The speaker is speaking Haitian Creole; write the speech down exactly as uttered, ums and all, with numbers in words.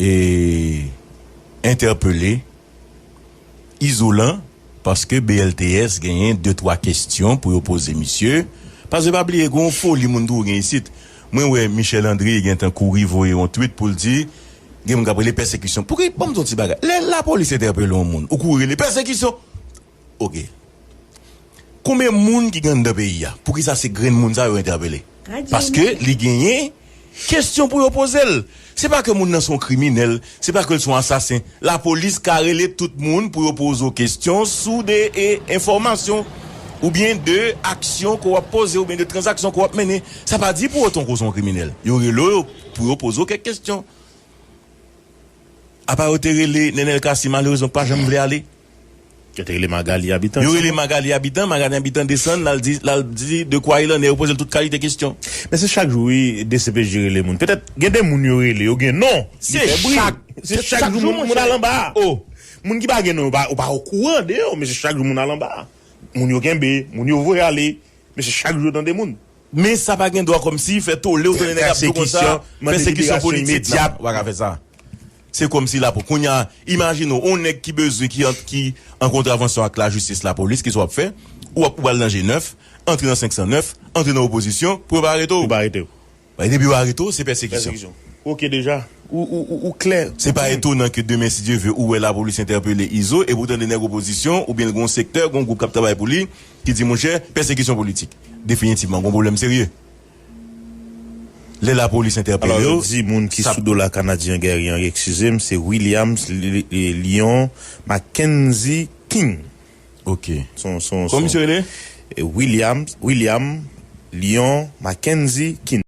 e entèpele Izolan, paske B L T S genyen de twa kesyon pou yo poze misye. Paske pa bliye, gen yon foli moun tou gen isit. Mwen wè Michel André gentan kouri voye yon tweet pou l di, gen moun k ap rele pèsekisyon. Pouki, ban m di yon ti bagay. Lè lapolis entèpele yon moun, ou kouri rele pèsekisyon. Oke. Konbyen moun ki gen anndan peyi a? Poukisa se grenn moun sa yo entèpele? Paske li genyen kesyon pou yo poze l. Se pa ke moun nan se yon kriminèl, se pa ke l se yon asasen. Lapolis ka rele tout moun pou yo poze w kesyon sou de, e, enfòmasyon oubyen de aksyon ke w ap poze oubyen de tranzaksyon ke w ap mennen. Sa pa di pou otan ke w se yon kriminèl. Yo rele w pou yo poze w kèk kesyon. Apa yo te rele Nenel Cassy, malerezman, pa janm vle ale. Yo te rele Magali Abitan. Yo rele Magali Abitan, Magali Abitan desann, l al di, l al di de kwa il en est, yo poze l tout kalite kesyon. Men se chak jou, wi, D C P J rele moun. Petèt, gen de moun yo rele, yo gen non, li fè bri. Se chak jou moun, moun al anba. Oh. Moun ki pa gen non, ou pa, ou pa okouran de yo, men se chak jou moun al anba. Moun yo kenbe, moun yo voye ale, men se chak jou yo tande moun. Men sa pa gen dwa kòmsi fè tole ou tande nèg ap di w konsa, pèsekisyon politik. Non, ou pa ka fè sa. Se kòmsi la pou kounye a, imajine w, yon nèg ki bezwen, ki an, ki an kontravansion ak lajistis, lapolis, kisa w ap fè? Ou ap, ou pral nan G nèf, antre nan senk san nèf, antre nan opozisyon, pou yo pa arete w. Pou yo pa arete w. Depi yo arete w, se pèsekisyon. Pèsekisyon. Oke, deja, ou, ou, ou, ou klè. Se pa etonan ke demen, si Dye ve, ou wè lapolis entèpele Izo, epi w tande nèg opozisyon, oubyen l gen yon sektè, gen yon gwoup k ap travay pou li, ki di, monchè, pèsekisyon politik. Definitivman, gen yon pwoblèm serye. Lè lapolis entèpele yo, yo di moun ki sou dola kanadyen Gary Henry, eskize m, se Williams Li-, Li-, Lyon Mackenzie King. Oke. Son, son, kòman misye rele? E Williams, William Lyon Mackenzie King.